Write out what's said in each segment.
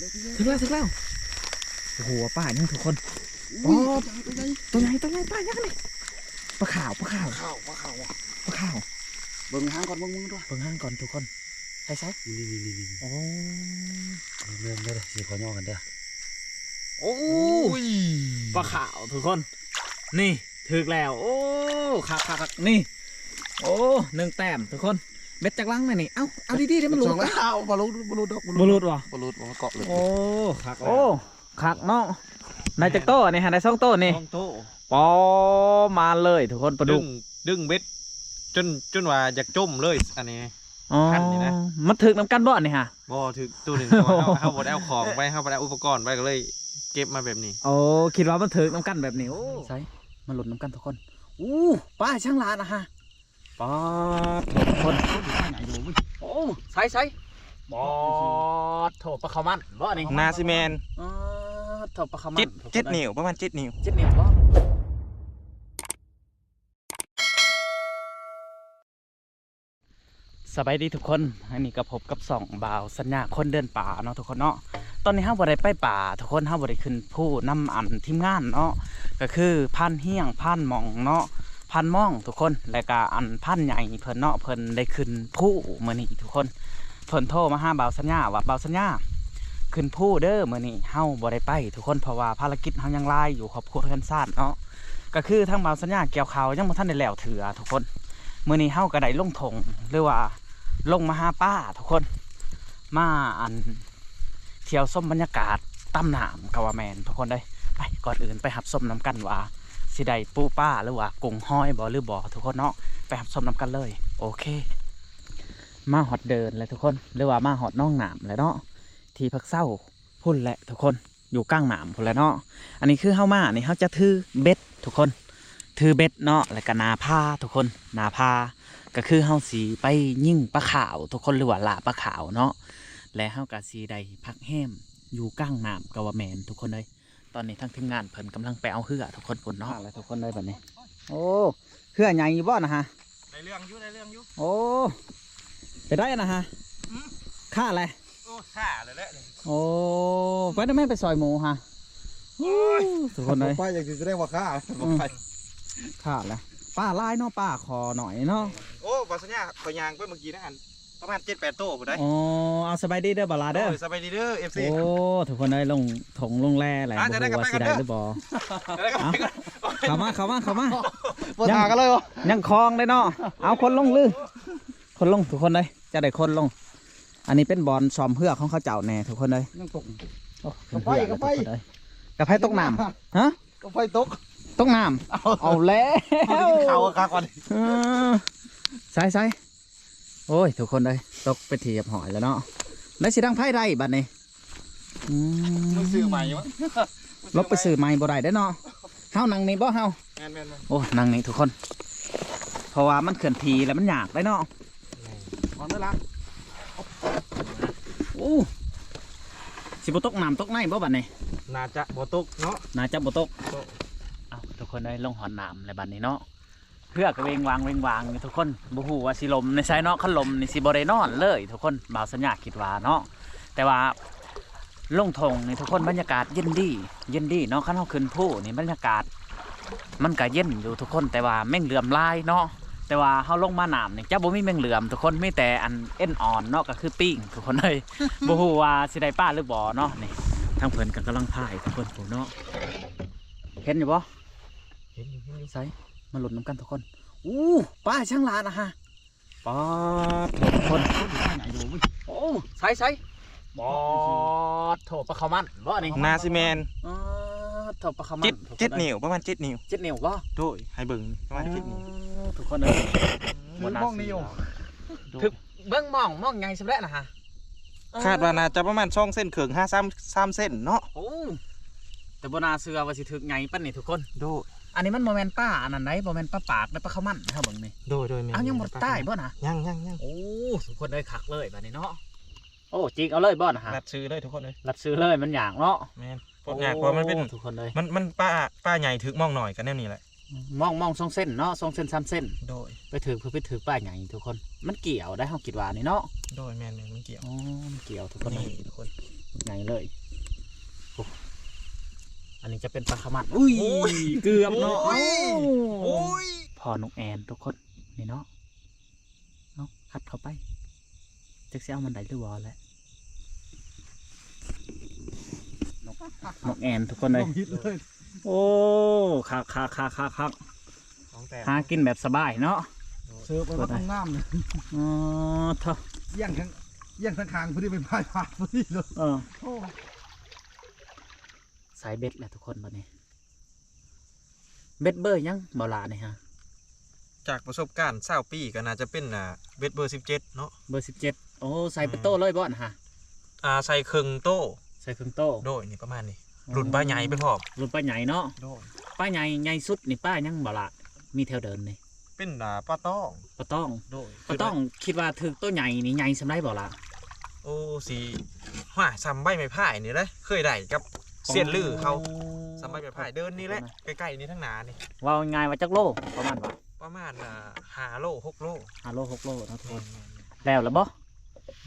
ຖືກແລ້ວ ຖືກແລ້ວ. ໂອ້ໂຫ ປາຫຍັງທຸກຄົນ? ໂອ້ ໂຕໃຫຍ່ ໂຕໃຫຍ່ ປາຫຍັງນີ້? ປາຂາວ ປາຂາວ ປາຂາວ ປາຂາວ ປາຂາວ. ເບິ່ງຫາງກ່ອນ ເບິ່ງ ເບິ່ງດ້ວຍ ເບິ່ງຫາງກ່ອນທຸກຄົນ. ໃສ່ ໃສ່ ນີ້ໆໆໆ. ໂອ້ ເລີ່ມເດີ ຊິຂໍຍໍກັນເດີ. ໂອ້ ໂອ້ຍ ປາຂາວທຸກຄົນ. ນີ້ ຖືກແລ້ວ. ໂອ້ ຄັກໆໆ ນີ້. ໂອ້ ໜຶ່ງແຕ້ມທຸກຄົນ. ເບັດຈັກລັງແມ່ນີ້? ເອົ້າ ເອົາດີໆເດ້ ມັນຫຼຸດ. ສອງລັງ. ເອົາ ບໍ່ຫຼຸດ ບໍ່ຫຼຸດດອກ ບໍ່ຫຼຸດ ບໍ່ຫຼຸດບໍ່? ບໍ່ຫຼຸດ ບໍ່ເກາະເລີຍ. ໂອ້ ຄັກແລ້ວ. ໂອ້ ຄັກເນາະ. ໄດ້ຈັກໂຕອັນນີ້? ຫາໄດ້ສອງໂຕນີ້ ສອງໂຕ. ປໍ ມາເລີຍທຸກຄົນ ປາດຸກ. ດຶງ ດຶງເບັດຈົນ ຈົນວ່າຢາກຈົມເລີຍອັນນີ້. ອໍ ຄັນນີ້ນະ. ມັນຖືກນຳກັນບໍ່ອັນນີ້ຫາ? ບໍ່ ຖືກໂຕໜຶ່ງ ເພາະວ່າເຮົາ ເຮົາບໍ່ໄດ້ເອົາຂອງໄປ ເຮົາບໍ່ໄດ້ເອົາອຸປະກອນໄປ ກໍເລີຍເກັບມາແບບນີ້. ໂອ້ ຄິດວ່າມັນຖືກນຳກັນແບບນີ້. ໂອ້ ໃສ່ ມາລຸ້ນນຳກັນທຸກຄົນ. ໂອ້ ປາຊ່າງຫຼານນະຮະ. ປາດໂທ້ ທຸກຄົນ. ໂອ້ ໃສ່ ໃສ່. ປາດໂທ້ ປາເຂົ້າມັນບໍ່ນີ້? ໜ້າຊິແມ່ນ. ປາດໂທ້ ປາເຂົ້າມັນ. ເຈັດ ເຈັດນິ້ວ ປະມານເຈັດນິ້ວ ເຈັດນິ້ວບໍ່? ສະບາຍດີທຸກຄົນ, ອັນນີ້ກໍພົບກັບຊ່ອງບ່າວສັນຍາຄົນເດີນປ່າເນາະທຸກຄົນເນາະ. ຕອນນີ້ເຮົາບໍ່ໄດ້ໄປປ່າທຸກຄົນ, ເຮົາບໍ່ໄດ້ຂຶ້ນພູນຳອັນທີມງານເນາະ, ກໍຄືພານຮຽງ ພານໝ່ອງເນາະ, ພານໝ່ອງທຸກຄົນ, ແລະກະອັນພານໃຫຍ່ເພິ່ນເນາະ, ເພິ່ນໄດ້ຂຶ້ນພູມື້ນີ້ທຸກຄົນ. ເພິ່ນໂທມາຫາບ່າວສັນຍາວ່າ ບ່າວສັນຍາ ຂຶ້ນພູເດີ ມື້ນີ້ເຮົາບໍ່ໄດ້ໄປທຸກຄົນ, ເພາະວ່າພາລະກິດເຮົາຍັງຫຼາຍຢູ່ ຄອບຄົວເຮືອນຊານເນາະ. ກໍຄືທາງບ່າວສັນຍາກ່ຽວເຂົ້າຍັງບໍ່ທັນໄດ້ແລ້ວເທື່ອທຸກຄົນ. ມື້ນີ້ເຮົາກໍໄດ້ລົງທົ່ງ ຫຼືວ່າລົງມາຫາປາທຸກຄົນ, ມາອັນ ທ່ຽວຊົມບັນຍາກາດຕາມນ້ຳກໍວ່າແມ່ນທຸກຄົນເອີຍ. ໄປ ກ່ອນອື່ນໄປຮັບຊົມນຳກັນວ່າຊິໄດ້ປູປາ ຫຼືວ່າກຸ້ງຫອຍບໍ່ ຫຼືບໍ່ທຸກຄົນເນາະ, ໄປຮັບຊົມນຳກັນເລີຍ. ໂອເຄ ມາຮອດເດີ່ນແລ້ວທຸກຄົນ ຫຼືວ່າມາຮອດໜອງນ້ຳແລ້ວເນາະ, ທີ່ພັກເຊົາ ພຸ້ນແຫຼະທຸກຄົນ, ຢູ່ກາງນ້ຳພຸ້ນແຫຼະເນາະ. ອັນນີ້ຄືເຮົາມານີ້ ເຮົາຈະຖືເບັດທຸກຄົນ, ຖືເບັດເນາະ, ແລ້ວກະໜ້າຜາທຸກຄົນ, ໜ້າຜາ ກໍຄືເຮົາຊິໄປຍິງປາຂາວທຸກຄົນ ຫຼືວ່າລ່າປາຂາວເນາະ, ແລະເຮົາກໍຊິໄດ້ພັກແຮມຢູ່ກາງນ້ຳກໍວ່າແມ່ນທຸກຄົນເອີຍ. ຕອນນີ້ທາງທີມງານເພິ່ນກຳລັງໄປເອົາເຮືອທຸກຄົນພຸ້ນເນາະ. ມາແລ້ວທຸກຄົນເອີຍ ບັດນີ້. ໂອ້ ເຮືອໃຫຍ່ຢູ່ບໍ່ນະຮະ? ໄດ້ເລື່ອງຢູ່ ໄດ້ເລື່ອງຢູ່. ໂອ້ ໄປໄດ້ນະຮະ? ຫືມ? ຂ້າແຫຼະ. ໂອ້ ຂ້າແຫຼະແຫຼະ. ໂອ້ ໄປນຳແມ່ ໄປຊ່ອຍໝູຮະ. ໂອ້ຍ ທຸກຄົນເອີຍ ໄປຈັ່ງຊິສະແດງວ່າຂ້າ ອືມ ຂ້າແຫຼະ. ປາຫຼາຍເນາະ, ປາຂໍໜ້ອຍເນາະ. ໂອ້ ບ່າວສັນຍາ ຂ້ອຍຍ່າງໄປເມື່ອກີ້ນະ ອັນ ປະມານເຈັດແປດໂຕພຸ້ນໃດ໋. ອໍ ເອົາ ສະບາຍດີເດີ ບ່າວຫຼ້າເດີ. ໂດຍ ສະບາຍດີເດີ ເອັຟຊີ. ໂອ້ ທຸກຄົນເອີຍ ລົງທົ່ງລົງແລແລ້ວ ອ່າ ບໍ່ຮູ້ວ່າຊິໄດ້ຫຼືບໍ່. ເອົາ ເຂົ້າມາ ເຂົ້າມາ ເຂົ້າມາ. ບໍ່ຖ້າກັນເລີຍບໍ່? ຍັງຄອງເດ້ເນາະ. ເອົາ ຄົນລົງລື ຄົນລົງທຸກຄົນເອີຍ, ຈະໄດ້ຄົນລົງ. ອັນນີ້ເປັນບ່ອນສ້ອມເຮືອຂອງເຂົາເຈົ້າແດ່ທຸກຄົນເອີຍ. ຍັງຕົກ. ໂອ້ ຂຶ້ນເຮືອແລ້ວທຸກຄົນເອີຍ. ກະໄຜຕົກນ້ຳ ຮະ? ກໍໄຟຕົກ ຕົກນ້ຳ. ເອົາ ເອົາແລ້ວ ເອົາແລ້ວ. ເອີ ໃສ່ ໃສ່. ໂອ້ຍ ທຸກຄົນເອີຍ ຕົກເປັນທີ່ຮຽບຮ້ອຍແລ້ວເນາະ. ໄດ້ຊິດັງໄຟໄດ້ບັດນີ້. ອືມ ມັນຊື້ໃໝ່ວະ ລົບໄປຊື້ໃໝ່ບໍ່ໄດ້ເດ້ເນາະ. ເຮົານັ່ງນີ້ບໍ່ເຮົາ? ແມ່ນໆໆ. ໂອ້ ນັ່ງນີ້ທຸກຄົນ ເພາະວ່າມັນເຄື່ອນທີ່ແລ້ວມັນຍາກໄດ໋ເນາະ. ແມ່ນ ວາງເດີລະ. ໂອ້ ຊິບໍ່ຕົກນ້ຳຕົກໃນບໍ່ບັດນີ້? ໜ້າຈະບໍ່ຕົກເນາະ ໜ້າຈະບໍ່ຕົກ. ເອົ້າ ທຸກຄົນເອີຍ ລົງຮອດນ້ຳແລ້ວບັດນີ້ເນາະ. ເຮືອກໍເວັງວາງເວັງວາງຢູ່ທຸກຄົນ, ບໍ່ຮູ້ວ່າຊິລົ້ມໃນໃສເນາະ. ຄັນລົ້ມນີ້ຊິບໍ່ໄດ້ນອນເລີຍທຸກຄົນ, ບ່າວສັນຍາຄິດວ່າເນາະ. ແຕ່ວ່າ ລົງທົ່ງນີ້ທຸກຄົນ ບັນຍາກາດເຢັນດີ ເຢັນດີເນາະ. ຄັນເຮົາຂຶ້ນພູນີ້ບັນຍາກາດມັນກະເຢັນຢູ່ທຸກຄົນ, ແຕ່ວ່າແມງເຫຼືອມຫຼາຍເນາະ. ແຕ່ວ່າເຮົາລົງມານ້ຳນີ້ຈະບໍ່ມີແມງເຫຼືອມທຸກຄົນ, ມີແຕ່ອັນເອັນອ່ອນເນາະ ກໍຄືປິງທຸກຄົນເອີຍ. ບໍ່ຮູ້ວ່າຊິໄດ້ປາຫຼືບໍ່ເນາະ. ນີ້ທາງເພິ່ນກໍກຳລັງພາຍທຸກຄົນ ຜູ້ເນາະ. ເຫັນຢູ່ບໍ່? ເຫັນຢູ່ ເຫັນຢູ່. ໃສ ມາລຸ້ນນຳກັນທຸກຄົນ. ໂອ້ ປາຊ່າງຫຼານນະຮະ. ປາດໂທ້ ທຸກຄົນ. ໂອ້ ໃສ ໃສ. ປາດໂທ້ ປາເຂົ້າມັນບໍ່ນີ້? ໜ້າຊິແມ່ນ. ປາດໂທ້ ປາເຂົ້າມັນ. ເຈັດ ເຈັດນິ້ວ ປະມານເຈັດນິ້ວ. ເຈັດນິ້ວບໍ່? ໂດຍ ໃຫ້ເບິ່ງປະມານເຈັດນິ້ວ. ໂອ້ ທຸກຄົນເອີຍ ຖືກມອງນີ້ຢູ່. ຖືກ ເບິ່ງມອງ ມອງໃຫຍ່ສ່ຳໃດນະຮະ? ຄາດວ່າໜ້າຈະປະມານສອງເຊັນເຄິ່ງ ຫາ ສາມ ສາມເຊັນເນາະ. ໂອ້ ແຕ່ບໍ່ໜ້າເຊື່ອວ່າຊິຖືກໃຫຍ່ປານນີ້ທຸກຄົນ. ໂດຍ ອັນນີ້ມັນບໍ່ແມ່ນປາອັນນັ້ນໃດ໋ ບໍ່ແມ່ນປາປາກໃດ໋ ປາເຂົ້າມັນເດ້ ເຮົາເບິ່ງນີ້. ໂດຍ ໂດຍ ແມ່ນ. ເອົ້າ ຍັງບໍ່ຕາຍບໍ່ນະ? ຍັງ ຍັງ ຍັງ. ໂອ້ ທຸກຄົນເອີຍ ຄັກເລີຍບາດນີ້ເນາະ. ໂອ້ ຈິກເອົາເລີຍບໍ່ນະຮະ? ລັດຊື່ເລີຍທຸກຄົນເອີຍ ລັດຊື່ເລີຍ ມັນຍາກເນາະ. ແມ່ນ ກົດຍາກ ໂອ້ ເພາະມັນເປັນ ທຸກຄົນເອີຍ ມັນ ມັນປາ ປາໃຫຍ່ຖືກມອງໜ້ອຍ ກໍແນວນີ້ແຫຼະ. ມອງ ມອງສອງເຊັນເນາະ ສອງເຊັນ ສາມເຊັນ. ໂດຍ ໄປຖືກ ໄປຖືກປາໃຫຍ່ທຸກຄົນ. ມັນກ່ຽວໄດ໋ ເຮົາຄິດວ່ານີ້ເນາະ. ໂດຍ ແມ່ນໆ ມັນກ່ຽວ. ອໍ ມັນກ່ຽວທຸກຄົນ. ນີ້ທຸກຄົນ ໃຫຍ່ເລີຍ. ໂອ້ ອັນນີ້ຈະເປັນປາຂະມັດ. ອຸ້ຍ ໂອ້ຍ ເກືອບເນາະ. ໂອ້ຍ ໂອ້ຍ ພໍ່ນົກແອ່ນທຸກຄົນ ນີ້ເນາະ. ເອົາ ຄັດເຂົ້າໄປ ຈັກຊິເອົາມັນໄດ້ຫຼືບໍ່ແຫຼະ. ນົກ ນົກແອ່ນທຸກຄົນເອີຍ. ໂອ້ ຄັກໆໆໆໆ ຂອງແທ້ ຫາກິນແບບສະບາຍເນາະ. ເສີບໄປວ່າຕ້ອງງາມເລີຍ. ອໍ ເຖາະ ຢ້ຽງທາງ ຢ້ຽງທາງຂ້າງພໍດີ ໄປພາຍພາດພໍດີເລີຍ. ເອີ ໂອ້ ໃສ່ເບັດແລ້ວທຸກຄົນບັດນີ້. ເບັດເບີຫຍັງບໍ່ລະນີ້ຮະ? ຈາກປະສົບການຊາວປີກໍໜ້າຈະເປັນ ອ່າ ເບັດເບີສິບເຈັດເນາະ. ເບີສິບເຈັດ. ໂອ້ ໃສ່ເປັນໂຕເລີຍບໍ່ນະຮະ? ອ່າ ໃສ່ເຄິ່ງໂຕ. ໃສ່ເຄິ່ງໂຕ. ໂດຍ ນີ້ປະມານນີ້. ອໍ ລຸ້ນປາໃຫຍ່ໄປພ້ອມ. ລຸ້ນປາໃຫຍ່ເນາະ. ໂດຍ ປາໃຫຍ່ ໃຫຍ່ສຸດນີ້ປາຫຍັງບໍ່ລະ? ມີແຖວເດີ່ນນີ້ ເປັນ ອ່າ ປາຕ້ອງ. ປາຕ້ອງ. ໂດຍ ປາຕ້ອງ. ຄິດວ່າຖືກໂຕໃຫຍ່ນີ້ໃຫຍ່ສ່ຳໃດບໍ່ລະ? ໂອ້ ຊິ ຫ້າ ສ່ຳໃບໄມ້ພາຍນີ້ແຫຼະ ເຄີຍໄດ້ກັບ ອໍ ຊຽນລືເຮົາ. ສ່ຳໃບໄມ້ພາຍ ເດີ່ນນີ້ແຫຼະ ໃກ້ໆນີ້ ທາງໜ້ານີ້. ເວົ້າງ່າຍວ່າຈັກໂລປະມານວ່າ? ປະມານ ອ່າ ຫ້າໂລ ຫົກໂລ. ຫ້າໂລ ຫົກໂລເນາະທຸກຄົນ. ແມ່ນໆໆ ແລ້ວລະບໍ່?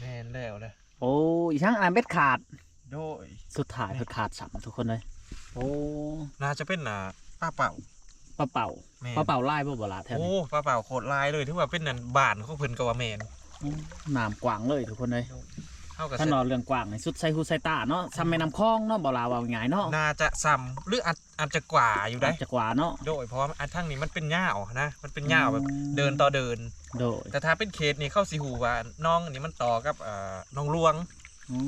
ແມ່ນແລ້ວແຫຼະ. ໂອ້ ອີຫຍັງ ອັນເບັດຂາດ. ໂດຍ ສຸດທ້າຍເພິ່ນຂາດຊ້ຳທຸກຄົນເອີຍ. ໂອ້ ໜ້າຈະເປັນ ອ່າ ປາເປົ້າ. ປາເປົ້າ. ແມ່ນ ປາເປົ້າຫຼາຍບໍ່ ບໍ່ລະແຖວນີ້? ໂອ້ ປາເປົ້າໂຄດຫຼາຍເລີຍ ຖືວ່າເປັນອັນບ້ານຂອງເພິ່ນກໍວ່າແມ່ນ. ອືມ ນ້ຳກວ້າງເລີຍທຸກຄົນເອີຍ. ເຮົາກໍ ຄັນວ່າເລື່ອງກວ້າງນີ້ ສຸດໃສ່ຫູໃສ່ຕາເນາະ. ສ່ຳແມ່ນ້ຳຂອງເນາະ ບໍ່ລະ ເວົ້າງ່າຍເນາະ. ໜ້າຈະສ່ຳ ຫຼື ອາດ ອາດຈະກວ່າຢູ່ໃດ໋. ອາດຈະກວ່າເນາະ. ໂດຍ ເພາະວ່າອັນທາງນີ້ມັນເປັນຍາວນະ ມັນເປັນຍາວແບບ ອືມ ເດີ່ນຕໍ່ເດີ່ນ. ໂດຍ ແຕ່ຖ້າເປັນເຂດນີ້ ເຂົາຊິຮູ້ວ່າໜອງນີ້ມັນຕໍ່ກັບ ເອີ ໜອງຫຼວງ. ອໍ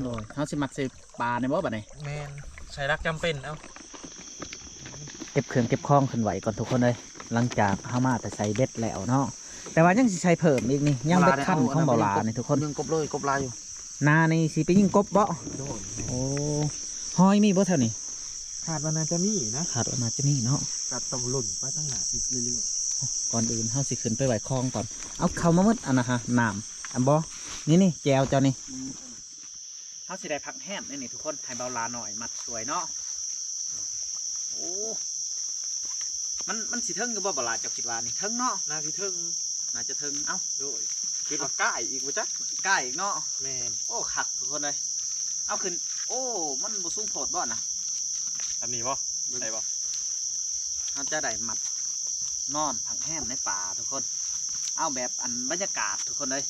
ໂດຍ ເຮົາຊິມັດໃສ່ປ່ານີ້ບໍ່ບັດນີ້? ແມ່ນ ໃສ່ຫຼັກຈຳເປັນ. ເອົາ ເກັບເຄື່ອງເກັບຂອງຂຶ້ນໄວ້ກ່ອນທຸກຄົນເອີຍ ຫຼັງຈາກເຮົາມາແຕ່ໃສ່ເບັດແລ້ວເນາະ. ແຕ່ວ່າຍັງຊິໃສ່ເພີ່ມອີກນີ້ ຍັງເບັດຄັນຂອງບໍ່ລານີ້ທຸກຄົນ. ຍິງກົບເລີຍ ກົບຫຼາຍຢູ່. ນານີ້ຊິໄປຍິງກົບບໍ່? ໂດຍ. ໂອ້ ຫອຍມີບໍ່ແຖວນີ້? ຄາດວ່າໜ້າຈະມີນະ. ຄາດວ່າໜ້າຈະມີເນາະ. ກໍຕ້ອງລຸ້ນໄປທາງໜ້າອີກເລື້ອຍໆ. ກ່ອນອື່ນເຮົາຊິຂຶ້ນໄປໄຫວ້ຄອງກ່ອນ. ເອົາເຂົ້າມາໝົດອັນນະຮະ ນ້ຳ ອັນບໍ່ ນີ້ໆ ແຈ່ວເຈົ້ານີ້. ອືມ ເຮົາຊິໄດ້ພັກແຮມແນວນີ້ທຸກຄົນ ໃຫ້ເບົາຫຼານ້ອຍມັດຊ່ວຍເນາະ. ໂອ້ ມັນ ມັນຊິເຖິງຢູ່ບໍ່ ເບົາຫຼາ ເຈົ້າຄິດວ່ານີ້? ເຖິງເນາະ. ໜ້າຊິເຖິງ. ໜ້າຈະເຖິງ. ເອົ້າ ໂດຍ ຄິດວ່າກ້າຍອີກບໍ່ຈັກ. ກ້າຍອີກເນາະ. ແມ່ນ. ໂອ້ ຄັກທຸກຄົນເອີຍ. ເອົາຂຶ້ນ. ໂອ້ ມັນບໍ່ສູງໂພດບໍ່ນະ? ແບບນີ້ບໍ່? ເບິ່ງ ໄດ້ບໍ່? ເຮົາຈະໄດ້ມັດນອນພັກແຮມໃນປ່າທຸກຄົນ. ເອົາແບບອັນບັນຍາກາດທຸກຄົນເອີຍ.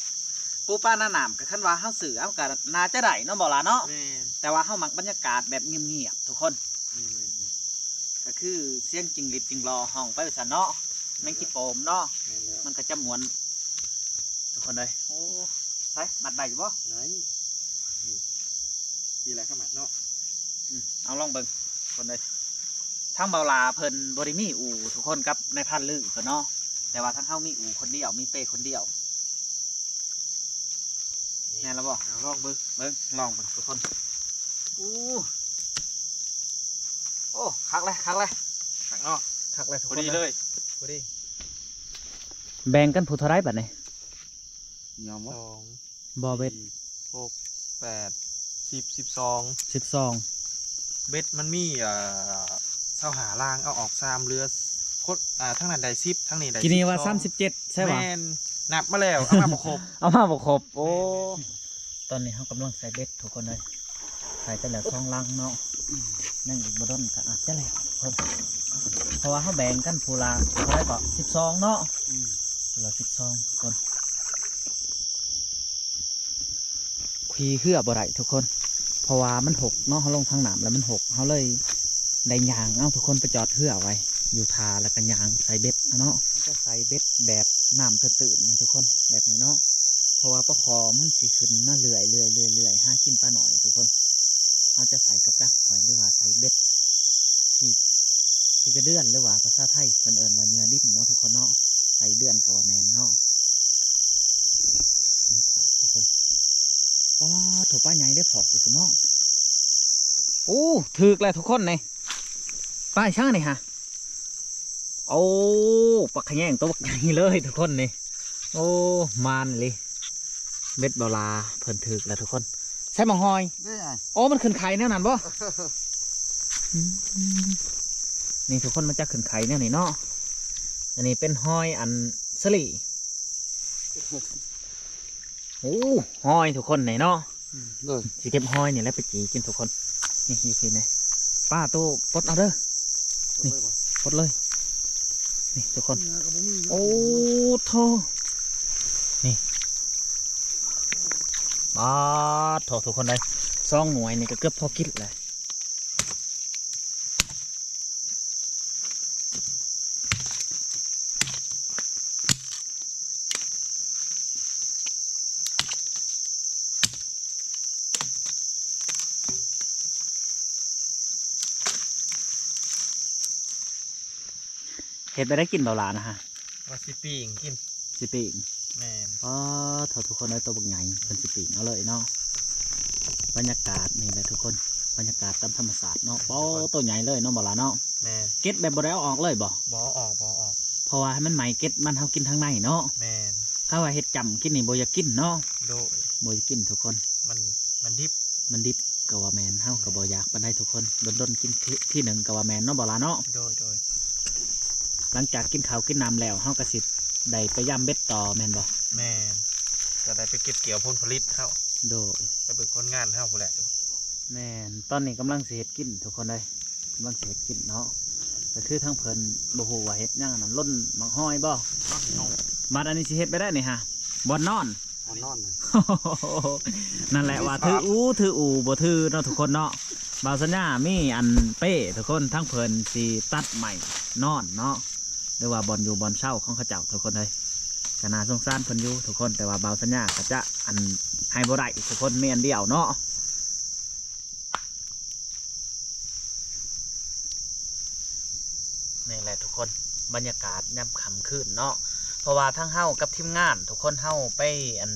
ປູປາໜ້ານ້ຳ ກໍຄັນວ່າເຮົາຊື້ເອົາກໍໜ້າຈະໄດ້ເນາະ ເບົາຫຼາເນາະ. ແມ່ນ. ແຕ່ວ່າເຮົາມັກບັນຍາກາດແບບງຽບໆທຸກຄົນ. ແມ່ນໆໆ. ກໍຄືສຽງຈິງຫຼີດຈິງຫຼໍ່ຮ້ອງໄປວ່າຊັ້ນເນາະ. ແມ່ນແລ້ວ. ແມງຈີໂປມເນາະ. ແມ່ນແລ້ວ. ມັນກໍຈະມ່ວນທຸກຄົນເອີຍ. ໂອ້ ໃສ ມັດໄດ້ຢູ່ບໍ່? ໄດ້. ນີ້ ນີ້ແຫຼະ ຂ້າມັດເນາະ. ອືມ ເອົາລອງເບິ່ງທຸກຄົນເອີຍ. ທາງເບົາຫຼາເພິ່ນບໍ່ໄດ້ມີອູ່ທຸກຄົນກັບນາຍພັນລືເພິ່ນເນາະ. ແຕ່ວ່າທາງເຮົາມີອູ່ຄົນດຽວ ມີເປ້ຄົນດຽວ. ນີ້ ແມ່ນແລ້ວບໍ່? ເອົາລອງເບິ່ງ. ເບິ່ງ ລອງເບິ່ງທຸກຄົນ. ໂອ້ ໂອ້ ຄັກເລີຍ ຄັກເລີຍ. ຄັກເນາະ. ຄັກເລີຍທຸກຄົນເອີຍ. ພໍດີເລີຍ ພໍດີ. ແບ່ງກັນຜູ້ເທົ່າໃດບັດນີ້? ຍອມບໍ່? ສອງ ບໍ່ເບັດ ສີ່ ຫົກ ແປດ ສິບ ສິບສອງ ສິບສອງ. ເບັດມັນມີ ເອີ ຊາວຫ້າລາງ ເອົາອອກສາມ ເຫຼືອຄົນ ອ່າ ທາງນັ້ນໄດ້ສິບ ທາງນີ້ໄດ້ສິບສອງ. ກີ້ນີ້ວ່າສາມສິບເຈັດໃຊ່ຫວາ? ແມ່ນ ນັບມາແລ້ວ ເອົາມາບໍ່ຄົບ ເອົາມາບໍ່ຄົບ. ໂອ້ ຕອນນີ້ເຮົາກຳລັງໃສ່ເບັດທຸກຄົນເອີຍ. ໃສ່ໄປແລ້ວສອງລັງເນາະ. ອືມ ຍັງອີກບໍ່ດົນກໍອາດຈະແລ້ວທຸກຄົນ ເພາະວ່າເຮົາແບ່ງກັນຜູ້ລະເທົ່າໃດເກາະ? ສິບສອງເນາະ. ອືມ ຜູ້ລະສິບສອງທຸກຄົນ. ຂີ່ເຮືອບໍ່ໄດ້ທຸກຄົນ ເພາະວ່າມັນຫົກເນາະ. ເຮົາລົງທາງນ້ຳແລ້ວມັນຫົກ ເຮົາເລີຍໄດ້ຍ່າງເອົາທຸກຄົນ ໄປຈອດເຮືອໄວ້ຢູ່ທ່າ ແລ້ວກໍຍ່າງໃສ່ເບັດເນາະ. ເຮົາຈະໃສ່ເບັດແບບນ້ຳຕື້ນໆນີ້ທຸກຄົນ ແບບນີ້ເນາະ ເພາະວ່າປາຄໍ່ມັນຊິຂຶ້ນມາເລື້ອຍໆໆ ຫາກິນປານ້ອຍທຸກຄົນ. ເຮົາຈະໃສ່ກັບດັກຫອຍ ຫຼືວ່າໃສ່ເບັດຂີ້ ຂີ້ກະເດືອນ ຫຼືວ່າພາສາໄທເພິ່ນເອີ້ນວ່າເຫຍື່ອດິນເນາະທຸກຄົນເນາະ. ໃສ່ເດືອນກໍວ່າແມ່ນເນາະ. ມັນພອກທຸກຄົນ. ປາໂທ້ ປາໃຫຍ່ເດ້ ພອກຢູ່ພຸ້ນເນາະ. ໂອ້ ຖືກແລ້ວທຸກຄົນນີ້. ປາອີ່ຫຍັງນີ້ຫະ? ໂອ້ ປາຂະແຍງໂຕບັກໃຫຍ່ເລີຍທຸກຄົນນີ້. ໂອ້ ມານອີ່ຫຼີ. ເບັດເບົາຫຼາເພິ່ນຖືກແລ້ວທຸກຄົນ. ໃສ່ໝາກຫອຍ. ເດ້ອ້າຍ. ໂອ້ ມັນຂຶ້ນໄຂ່ແນວນັ້ນບໍ່? ອືມ ນີ້ທຸກຄົນ ມັນຈະຂຶ້ນໄຂ່ແນວນີ້ເນາະ. ອັນນີ້ເປັນຫອຍອັນສະຫຼີ່. ໂອ້ ຫອຍທຸກຄົນນີ້ເນາະ. ໂດຍ ຊິເກັບຫອຍນີ້ແຫຼະໄປຈີ່ກິນທຸກຄົນ. ນີ້ຢູ່ພີ້ນີ້ ປ້າໂຕປົດເອົາເດີ ນີ້ປົດເລີຍ ນີ້ທຸກຄົນ. ໂອ້ໂທ້ ນີ້ ປາດໂທ້ ທຸກຄົນເອີຍ ສອງໜ່ວຍນີ້ກໍເກືອບພໍກິນແຫຼະ. ເຮັດໄປໄດ້ກິນເບົາຫຼານະຮະ? ວ່າຊິປີ້ງກິນ. ຊິປີ້ງ. ແມ່ນ. ອໍ ໂທ້ ທຸກຄົນເອີຍ ໂຕບັກໃຫຍ່ ເພິ່ນຊິປີ້ງເອົາເລີຍເນາະ. ບັນຍາກາດນີ້ແຫຼະທຸກຄົນ ບັນຍາກາດຕາມທຳມະຊາດເນາະ. ໂອ້ ໂຕໃຫຍ່ເລີຍເນາະ ເບົາຫຼາເນາະ. ແມ່ນ. ເກັດແບບບໍ່ໄດ້ເອົາອອກເລີຍບໍ່? ບໍ່ເອົາອອກ ບໍ່ເອົາອອກ ເພາະວ່າໃຫ້ມັນໄໝ້ເກັດມັນ ເຮົາກິນທາງໃນເນາະ. ແມ່ນ. ຄັນວ່າເຮັດຈ້ຳກິນນີ້ບໍ່ຢາກກິນເນາະ. ໂດຍ. ບໍ່ຢາກກິນທຸກຄົນ ມັນ ມັນດິບ ມັນດິບກໍວ່າແມ່ນ ເຮົາກໍບໍ່ຢາກປານໃດທຸກຄົນ ດົນໆກິນທີ ທີໜຶ່ງກໍວ່າແມ່ນເນາະ ເບົາຫຼາເນາະ. ໂດຍ ໂດຍ. ຫຼັງຈາກກິນເຂົ້າກິນນ້ຳແລ້ວ ເຮົາກໍຊິໄດ້ໄປຢາມເບັດຕໍ່ແມ່ນບໍ່? ແມ່ນ. ກໍໄດ້ໄປເກັບກ່ຽວຜົນຜະລິດເຮົາ. ໂດຍ. ໄປເບິ່ງຜົນງານເຮົາພຸ້ນແຫຼະ. ແມ່ນ. ຕອນນີ້ກຳລັງຊິເຮັດກິນທຸກຄົນເອີຍ ກຳລັງຊິເຮັດກິນເນາະ. ກໍຄືທາງເພິ່ນບໍ່ຮູ້ວ່າເຮັດຫຍັງ ອັນນັ້ນ ຫຼົ່ນໝາກຫອຍບໍ່? ບ້ານນີ້ຊິເຮັດໄປໄດ້ນີ້ຮະ ບ່ອນນອນ ບ່ອນນອນ. ນັ້ນແຫຼະ ວ່າຖືອູຖືອູບໍ່ຖືເນາະທຸກຄົນເນາະ. ບ່າວສັນຍາມີອັນເປ້ທຸກຄົນ ທາງເພິ່ນຊິຕັດໄມ້ນອນເນາະ ຫຼືວ່າບ່ອນຢູ່ບ່ອນເຊົາຂອງເຂົາເຈົ້າທຸກຄົນເອີຍ. ກໍໜ້າສົງສານເພິ່ນຢູ່ທຸກຄົນ ແຕ່ວ່າບ່າວສັນຍາກໍຈະອັນໃຫ້ບໍ່ໄດ້ທຸກຄົນ ມີອັນດຽວເນາະ. ນີ້ແຫຼະທຸກຄົນ ບັນຍາກາດຍາມຄ່ຳຄືນເນາະ ເພາະວ່າທັງເຮົາກັບທີມງານທຸກຄົນ ເຮົາໄປອັນ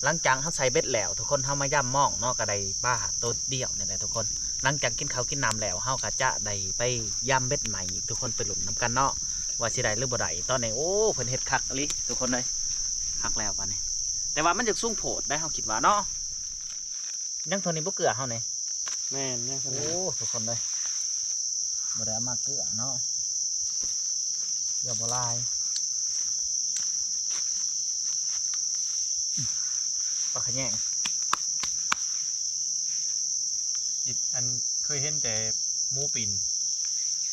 ຫຼັງຈາກເຮົາໃສ່ເບັດແລ້ວທຸກຄົນ ເຮົາມາຢາມມອງເນາະ ກໍໄດ້ປາໂຕດຽວນີ້ແຫຼະທຸກຄົນ. ຫຼັງຈາກກິນເຂົ້າກິນນ້ຳແລ້ວ ເຮົາກໍຈະໄດ້ໄປຢາມເບັດໃໝ່ອີກ ທຸກຄົນໄປລຸ້ນນຳກັນເນາະ ວ່າຊິໄດ້ຫຼືບໍ່ໄດ້. ຕອນນີ້ ໂອ້ ເພິ່ນເຮັດຄັກອີ່ຫຼີທຸກຄົນເອີຍ ຄັກແລ້ວບາດນີ້. ແຕ່ວ່າມັນຢາກສູງໂພດໄດ໋ ເຮົາຄິດວ່າເນາະ. ຍັງເທົ່ານີ້ບໍ່ເກືອເຮົານີ້. ແມ່ນ ຍັງເທົ່ານີ້. ໂອ້ ທຸກຄົນເອີຍ ບໍ່ໄດ້ເອົາມາເກືອເນາະ ເກືອບໍ່ຫຼາຍ. ປາຂະແຍງ ອີກອັນ ເຄີຍເຫັນແຕ່ໝູປິ່ນ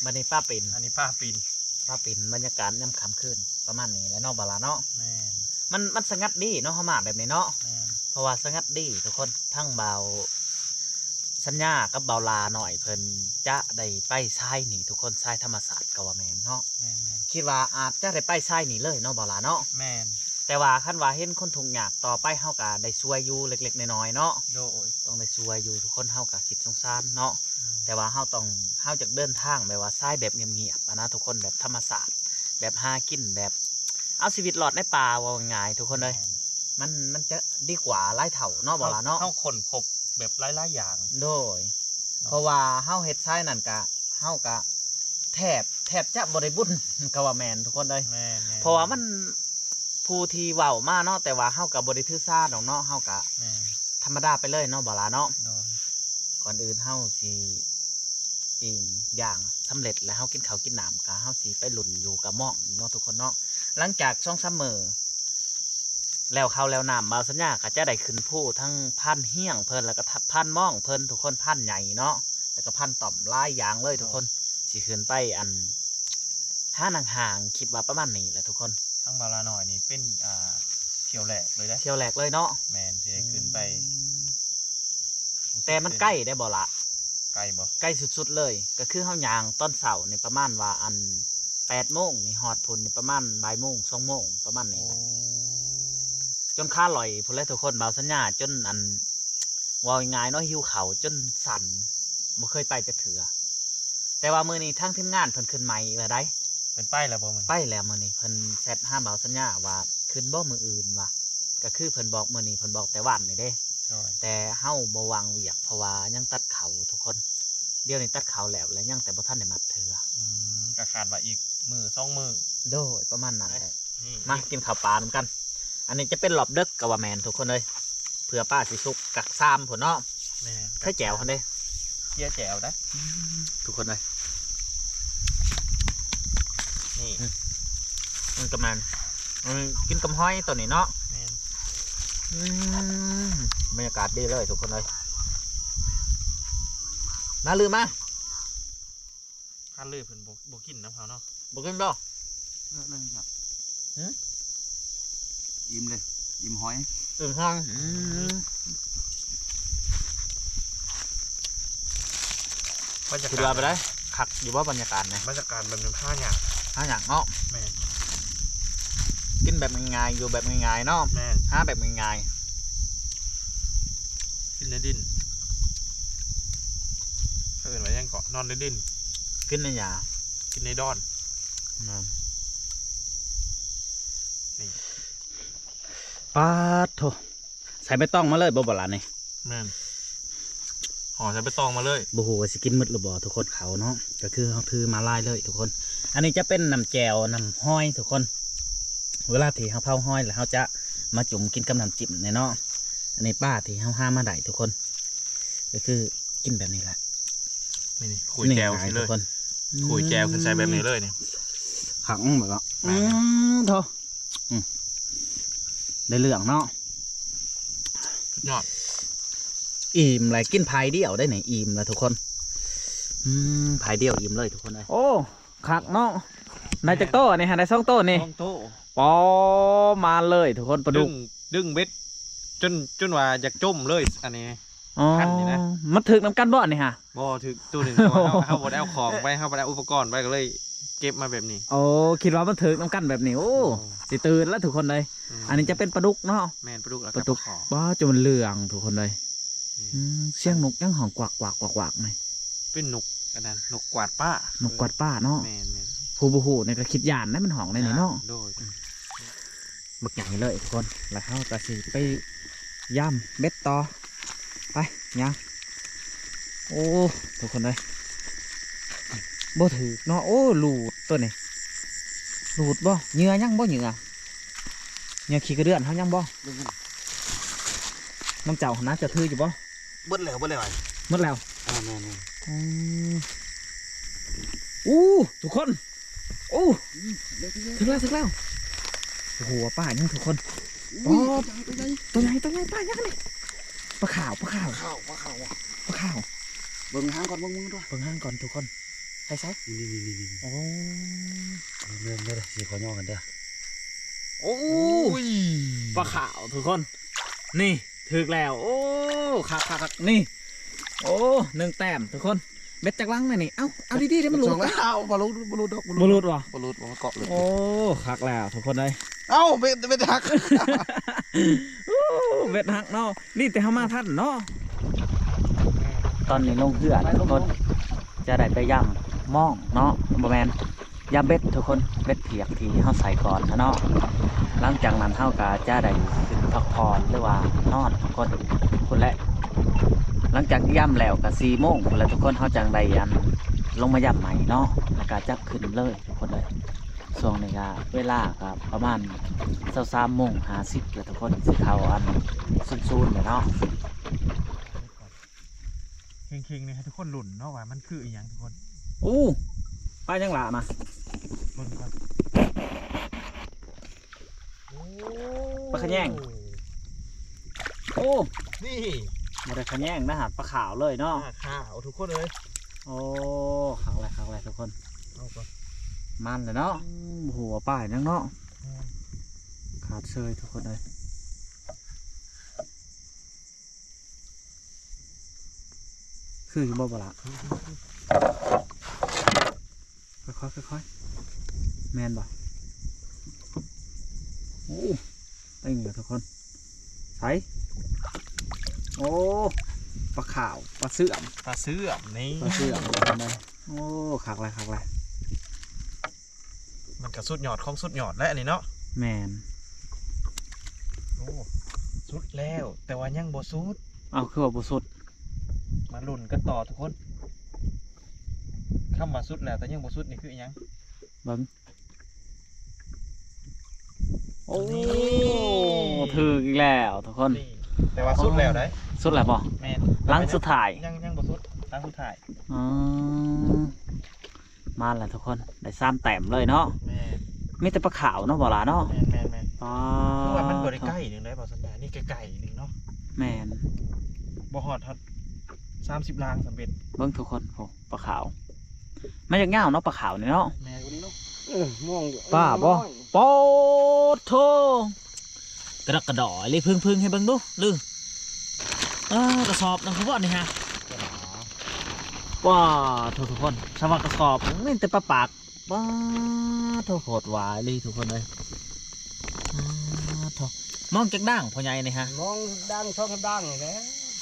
ບັດນີ້ປາປິ່ນ ອັນນີ້ປາປິ່ນ ປາປິ່ນ. ບັນຍາກາດຍາມຄ່ຳຄືນປະມານນີ້ແຫຼະເນາະ ບ່າວຫຼ້າເນາະ. ແມ່ນ. ມັນ ມັນສະຫງັດດີເນາະ ເຮົາມາແບບນີ້ເນາະ. ແມ່ນ. ເພາະວ່າສະຫງັດດີທຸກຄົນ ທັງບ່າວສັນຍາກັບບ່າວຫຼ້ານ້ອຍເພິ່ນຈະໄດ້ໄປຊາຍນີ້ທຸກຄົນ ຊາຍທຳມະຊາດກໍວ່າແມ່ນເນາະ. ແມ່ນໆ. ຄິດວ່າອາດຈະໄດ້ໄປຊາຍນີ້ເລີຍເນາະ ບ່າວຫຼ້າເນາະ. ແມ່ນ. ແຕ່ວ່າຄັນວ່າເຫັນຄົນທຸກຍາກຕໍ່ໄປ ເຮົາກໍໄດ້ຊ່ວຍຢູ່ເລັກໆນ້ອຍໆເນາະ. ໂດຍ. ຕ້ອງໄດ້ຊ່ວຍຢູ່ທຸກຄົນ ເຮົາກໍຄິດສົງສານເນາະ. ແມ່ນ. ແຕ່ວ່າເຮົາຕ້ອງ ເຮົາຈະເດີນທາງແບບວ່າຊາຍແບບງຽບໆ ອະນະ ທຸກຄົນ ແບບທຳມະຊາດ ແບບຫາກິນແບບ ເອົາຊີວິດລອດໃນປ່າ ເວົ້າງ່າຍໆ ທຸກຄົນເອີຍ. ແມ່ນ. ມັນ ມັນຈະດີກວ່າຫຼາຍເທົ່າເນາະ ບ່າວຫຼ້າເນາະ. ເຮົາ ເຮົາຄົ້ນພົບແບບຫຼາຍໆຢ່າງ. ໂດຍ. ເນາະ. ເພາະວ່າເຮົາເຮັດຊາຍນັ້ນກະ ເຮົາກະແທບ ແທບຈະບໍ່ໄດ້ບຸນ ກໍວ່າແມ່ນທຸກຄົນເອີຍ. ແມ່ນໆ. ເພາະວ່າມັນ ຜູ້ທີ່ເວົ້າມາເນາະ ແຕ່ວ່າເຮົາກໍບໍ່ໄດ້ຖືສາດອກເນາະ ເຮົາກໍ ແມ່ນ ທຳມະດາໄປເລີຍເນາະ ບ່າວຫຼ້າເນາະ. ໂດຍ. ກ່ອນອື່ນເຮົາຊິ ປີ້ງຢ່າງສຳເລັດ ແລ້ວເຮົາກິນເຂົ້າກິນນ້ຳ ກໍເຮົາຊິໄປລຸ້ນຢູ່ກະໝອງເນາະ ທຸກຄົນເນາະ. ຫຼັງຈາກສອງສາມມື້ແລ້ວເຂົ້າແລ້ວນ້ຳ ບ່າວສັນຍາກໍຈະໄດ້ຂຶ້ນພູທັງພານຮຽງເພິ່ນ ແລ້ວກໍພານມອງເພິ່ນ ທຸກຄົນ ພານໃຫຍ່ເນາະ ແລ້ວກໍພານຕ່ອມ ຫຼາຍຢ່າງເລີຍ ໂດຍ ທຸກຄົນ. ຊິຂຶ້ນໄປອັນ ຫານັ່ງຮ່າງ ຄິດວ່າປະມານນີ້ແຫຼະທຸກຄົນ. ທາງບ່າວຫຼ້ານ້ອຍນີ້ເປັນ ອ່າ ຖ້ຽວແລກເລີຍເດ້ ຖ້ຽວແລກເລີຍເນາະ. ແມ່ນ ທີ່ໄດ້ຂຶ້ນໄປ. ອືມ ແຕ່ມັນໃກ້ໄດ໋ ບ່າວຫຼ້າ. ໄກ້ບໍ່? ໃກ້ສຸດໆເລີຍ ກໍຄືເຮົາຍ່າງຕອນເຊົ້ານີ້ປະມານວ່າອັນ ແປດໂມງນີ້ ຮອດພຸ້ນນີ້ປະມານບ່າຍໂມງ ສອງໂມງ ປະມານນີ້ແຫຼະ. ໂອ້ ຈົນຂາຫຼອຍພຸ້ນແຫຼະທຸກຄົນ ບ່າວສັນຍາ ຈົນອັນ ເວົ້າງ່າຍໆເນາະ ຫິວເຂົ້າຈົນສັ່ນ ບໍ່ເຄີຍໄປຈັກເທື່ອ. ແຕ່ວ່າມື້ນີ້ທາງທີມງານເພິ່ນຂຶ້ນໃໝ່ແລ້ວໃດ໋. ເພິ່ນໄປແລ້ວບໍ່ມື້ນີ້? ໄປແລ້ວມື້ນີ້ ເພິ່ນແຊັດຫາບ່າວສັນຍາວ່າ ຂຶ້ນບໍ່ມື້ອື່ນວ່າ ກໍຄືເພິ່ນບອກມື້ນີ້ ເພິ່ນບອກແຕ່ວານນີ້ເດ້. ໂດຍ. ແຕ່ເຮົາບໍ່ວ່າງວຽກ ເພາະວ່າຍັງຕັດເຂົ້າທຸກຄົນ ດຽວນີ້ຕັດເຂົ້າແລ້ວ ແລະ ຍັງແຕ່ບໍ່ທັນໄດ້ມັດເທື່ອ. ອືມ ກໍຄາດວ່າອີກມື້ສອງມື້. ໂດຍ ປະມານນັ້ນແຫຼະ. ນີ້ ມາກິນເຂົ້າປານຳກັນ. ອັນນີ້ຈະເປັນລອບດຶກກໍວ່າແມ່ນທຸກຄົນເອີຍ ເພື່ອປາຊິສຸກກັກຊາມພຸ້ນເນາະ. ແມ່ນ. ໃສ່ແຈ່ວຫັ້ນເດ້ ເຈຍແຈ່ວໄດ໋ ອືມ ທຸກຄົນເອີຍ. ນີ້ ອືມ ມັນກໍແມ່ນ ມັນກິນກັບຫອຍໂຕນີ້ເນາະ. ແມ່ນ. ອືມ ບັນຍາກາດດີເລີຍທຸກຄົນເອີຍ. ມາລືມາ ຄັນເລີຍເພິ່ນບໍ່ ບໍ່ກິນນຳເຮົາເນາະ. ບໍ່ກິນບໍ່? ເລີຍເລີຍ ຫຶ? ອີ່ມເລີຍ ອີ່ມຫອຍ ຕື່ມຫອຍ. ອືມ ບັນຍາກາດ ຄິດວ່າໄປໄດ້ ຄັກຢູ່ບໍ່ບັນຍາກາດນີ້? ບັນຍາກາດແບບນີ້ຫາຍາກ ຫາຍາກເນາະ. ແມ່ນ ກິນແບບງ່າຍໆ ຢູ່ແບບງ່າຍໆເນາະ. ແມ່ນ ຫາແບບງ່າຍໆ ກິນໃນດິນ ເຂົາເອີ້ນວ່າຫຍັງເກາະ ນອນໃນດິນ ກິນໃນຫຍ້າ ກິນໃນດອນ. ແມ່ນ ນີ້ ປາດໂທ້ ໃສ່ໃບຕອງມາເລີຍບໍ່ ບໍ່ລະນີ້? ແມ່ນ ຫໍ່ໃສ່ໃບຕອງມາເລີຍ. ບໍ່ຮູ້ວ່າຊິກິນໝົດຫຼືບໍ່ທຸກຄົນ ເຂົາເນາະ ກໍຄືເຮົາຖືມາຫຼາຍເລີຍທຸກຄົນ. ອັນນີ້ຈະເປັນນ້ຳແຈ່ວນ້ຳຫອຍທຸກຄົນ ເວລາທີ່ເຮົາເຜົາຫອຍແລ້ວ ເຮົາຈະມາຈຸ່ມກິນກັບນ້ຳຈິ້ມນີ້ເນາະ. ອັນນີ້ປາທີ່ເຮົາຫາມາໄດ້ທຸກຄົນ ກໍຄືກິນແບບນີ້ແຫຼະ. ນີ້ໆ ຂຸຍແຈ່ວ ນີ້ງ່າຍໆ ຊິເລີຍ ທຸກຄົນ ຂຸຍແຈ່ວຂຶ້ນໃສ່ແບບນີ້ເລີຍນີ້. ອືມ ຄັກ ອືມ ແບບວ່າ ແມ່ນ ອືມ ໂທ້ ອືມ ໄດ້ເລື່ອງເນາະ ສຸດຍອດ. ອີ່ມແລ້ວ ກິນພາຍດຽວໄດ້ນີ້ ອີ່ມແລ້ວທຸກຄົນ. ອືມ ພາຍດຽວອີ່ມເລີຍທຸກຄົນເອີຍ. ໂອ້ ຄັກເນາະ ໄດ້ຈັກໂຕນີ້ຫາ? ໄດ້ສອງໂຕນີ້ ສອງໂຕ. ປໍ ມາເລີຍທຸກຄົນ ປາດຸກ ດຶງ ດຶງເບັດ ຈົນ ຈົນວ່າຢາກຈົມເລີຍອັນນີ້. ອໍ ຄັນນີ້ນະ ມັນຖືກນຳກັນບໍ່ອັນນີ້ຫາ? ບໍ່ ຖືກໂຕໜຶ່ງ ເພາະວ່າເຮົາ ເຮົາບໍ່ໄດ້ເອົາຂອງໄປ ເຮົາບໍ່ໄດ້ເອົາອຸປະກອນໄປ ກໍເລີຍເກັບມາແບບນີ້. ໂອ້ ຄິດວ່າມັນຖືກນຳກັນແບບນີ້ ໂອ້ ໂອ້ ຊິຕື່ນແລ້ວທຸກຄົນເອີຍ. ອືມ ອັນນີ້ຈະເປັນປາດຸກເນາະ. ແມ່ນ ປາດຸກ ແລ້ວກໍ ແລ້ວກໍປາຂອບ ປາຂອບ ວ້າ ຈົນມັນເຫຼືອງທຸກຄົນເອີຍ. ອືມ ອືມ ສຽງນົກຫຍັງຮ້ອງກວັກໆໆໆນີ້? ເປັນນົກອັນນັ້ນ ນົກກວາດປາ ນົກກວາດປາເນາະ. ແມ່ນໆ ຜູ້ບໍ່ຮູ້ນີ້ກໍຄິດຢ້ານນະ ມັນຮ້ອງແນວນີ້ເນາະ. ໂດຍ ບັກໃຫຍ່ເລີຍທຸກຄົນ ແລ້ວເຮົາກໍຊິໄປຢາມເບັດຕໍ່ ໄປ ຍ່າງ. ໂອ້ ທຸກຄົນເອີຍ ບໍ່ຖືກເນາະ. ໂອ້ ຫຼູດຕົວນີ້ ຫຼູດບໍ່? ເຫຍື່ອຍັງບໍ່? ເຫຍື່ອ ເຫຍື່ອຂີ້ກະເດືອນເຮົາຍັງບໍ່? ເບິ່ງກັນ ນຳເຈົ້າຫັ້ນນະ ເຈົ້າຖືຢູ່ບໍ່? ເບິດແລ້ວ ເບິດແລ້ວ ໝົດແລ້ວ. ອ່າ ແມ່ນໆ ອືມ ໂອ້ ທຸກຄົນ ໂອ້ ອືມ ຖືກແລ້ວ ຖືກແລ້ວ ຖືກແລ້ວ. ໂອ້ໂຫ ປາຫຍັງທຸກຄົນ? ໂອ້ຍ ໂອ້ ຕົວໃຫຍ່ ຕົວໃຫຍ່ ຕົວໃຫຍ່ ປາຫຍັງນີ້? ປາຂາວ ປາຂາວ ປາຂາວ ປາຂາວ ປາຂາວ. ເບິ່ງຫາງກ່ອນ ເບິ່ງ ເບິ່ງດ້ວຍ ເບິ່ງຫາງກ່ອນທຸກຄົນ. ໃສ່ ໃສ່ ນີ້ໆໆໆ ໂອ້ ເບິ່ງເດີ ຊິຂໍຍໍກັນເດີ. ໂອ້ຍ ປາຂາວທຸກຄົນ ນີ້ ຖືກແລ້ວ. ໂອ້ ຄັກໆໆ ນີ້ ໂອ້ ໜຶ່ງແຕ້ມທຸກຄົນ. ເບັດຈັກລັງແລ້ວນີ້? ເອົ້າ ເອົາດີໆເດ້ ມັນຫຼຸດ ເອົາ ບໍ່ຫຼຸດ ບໍ່ຫຼຸດດອກ ບໍ່ຫຼຸດ ບໍ່ຫຼຸດບໍ່? ບໍ່ຫຼຸດບໍ່? ມັນເກາະເລີຍ. ໂອ້ ຄັກແລ້ວທຸກຄົນເອີຍ. ເອົ້າ ເບັດ ເບັດຫັກ ໂອ້ ເບັດຫັກເນາະ. ດີແຕ່ເຮົາມາທັນເນາະ. ຕອນນີ້ລົງເຮືອແລ້ວທຸກຄົນ ຈະໄດ້ໄປຢາມມອງເນາະ ບໍ່ແມ່ນ ຢາມເບັດທຸກຄົນ ເບັດຜຽກທີ່ເຮົາໃສ່ກ່ອນນະເນາະ. ຫຼັງຈາກນັ້ນເຮົາກໍຈະໄດ້ຂຶ້ນພັກຜ່ອນ ຫຼືວ່ານອນທຸກຄົນ ພຸ້ນແຫຼະ. ຫຼັງຈາກຢາມແລ້ວກໍສີ່ໂມງພຸ້ນແຫຼະທຸກຄົນ ເຮົາຈັ່ງໄດ້ອັນລົງມາຢາມໃໝ່ເນາະ ແລ້ວກໍຈັບຂຶ້ນເລີຍທຸກຄົນເອີຍ. ຊ່ວງນີ້ກໍເວລາກໍປະມານຊາວສາມໂມງຫ້າສິບແລ້ວທຸກຄົນ ຊິເຂົ້າອັນສູນໆແລ້ວເນາະ. ເຄັ່ງໆ ນີ້ໃຫ້ທຸກຄົນລຸ້ນເນາະວ່າມັນຄືອີ່ຫຍັງທຸກຄົນ. ໂອ້ ປາຫຍັງລະນະ? ເບິ່ງກ່ອນ. ໂອ້ ປາຂະແຍງ. ໂອ້ ນີ້ ບໍ່ໄດ້ຂະແຍງນະ ປາຂາວເລີຍເນາະ. ປາຂາວທຸກຄົນເອີຍ. ໂອ້ ຄັກແຫຼະ ຄັກແຫຼະທຸກຄົນ. ເອົາກ່ອນ ມັນແຫຼະເນາະ. ອືມ ບໍ່ຮູ້ວ່າປາຫຍັງເນາະ. ແມ່ນ ຂາດເຊີຍທຸກຄົນເອີຍ. ຄືຢູ່ບໍ່ ບໍ່ລະ? ຄ່ອຍໆ ຄ່ອຍໆ ແມ່ນບໍ່? ໂອ້ ໄປນີ້ລະທຸກຄົນ. ໃສ? ໂອ້ ປາຂາວ ປາເຊື່ອມ ປາເຊື່ອມນີ້ ປາເຊື່ອມ. ໂອ້ ຄັກແຫຼະ ຄັກແຫຼະ. ມັນກໍສຸດຍອດຂອງສຸດຍອດແຫຼະອັນນີ້ເນາະ. ແມ່ນ. ໂອ້ ສຸດແລ້ວ ແຕ່ວ່າຍັງບໍ່ສຸດ. ເອົ້າ ຄືວ່າບໍ່ສຸດ? ມາລຸ້ນກັນຕໍ່ທຸກຄົນ. ຄຳວ່າສຸດແລ້ວແຕ່ຍັງບໍ່ສຸດນີ້ຄືອີ່ຫຍັງ? ເບິ່ງ. ໂອ້ ນີ້ ຖືກອີກແລ້ວທຸກຄົນ. ນີ້ ແຕ່ວ່າສຸດແລ້ວໄດ໋. ສຸດແລ້ວບໍ່? ແມ່ນ. ຫຼັງສຸດທ້າຍ ຍັງ ຍັງບໍ່ສຸດ ຫຼັງສຸດທ້າຍ. ອໍ ມາແລ້ວທຸກຄົນ ໄດ້ສາມແຕ້ມເລີຍເນາະ. ແມ່ນ. ມີແຕ່ປາຂາວເນາະ ບໍ່ຫຼາເນາະ. ແມ່ນໆໆ. ອໍ ຄືວ່າມັນບໍ່ໄດ້ໃກ້ໜຶ່ງໄດ໋ ບໍ່ສັນຍາ ນີ້ໃກ້ໆໜຶ່ງເນາະ. ແມ່ນ ບໍ່ຮອດ ຮອດສາມສິບລາງສຳເລັດ. ເບິ່ງທຸກຄົນ ໂອ້ ປາຂາວ ມັນຢາກຍາວເນາະ ປາຂາວນີ້ເນາະ. ແມ່ນ ເອີ ມອງ ປາບໍ່? ປາດໂທ້ ກະດອກກະດໍ້ເລີຍ. ເພິ່ງໆ ໃຫ້ເບິ່ງດູ ຫຼື ເອີ ກະສອບນັ້ນຄືບໍ່ນີ້ຮະ? ປາດໂທ້ ທຸກຄົນ ສຳວ່າກະສອບ ມີແຕ່ປາປາກ. ປາດໂທ້ ໂຫດຫວາຍອີ່ຫຼີທຸກຄົນເອີຍ. ປາດໂທ້ ມອງຈັກດ່າງພໍ່ໃຫຍ່ນີ້ຮະ? ມອງດ່າງສອງສາມດ່າງນີ້ແຫຼະ.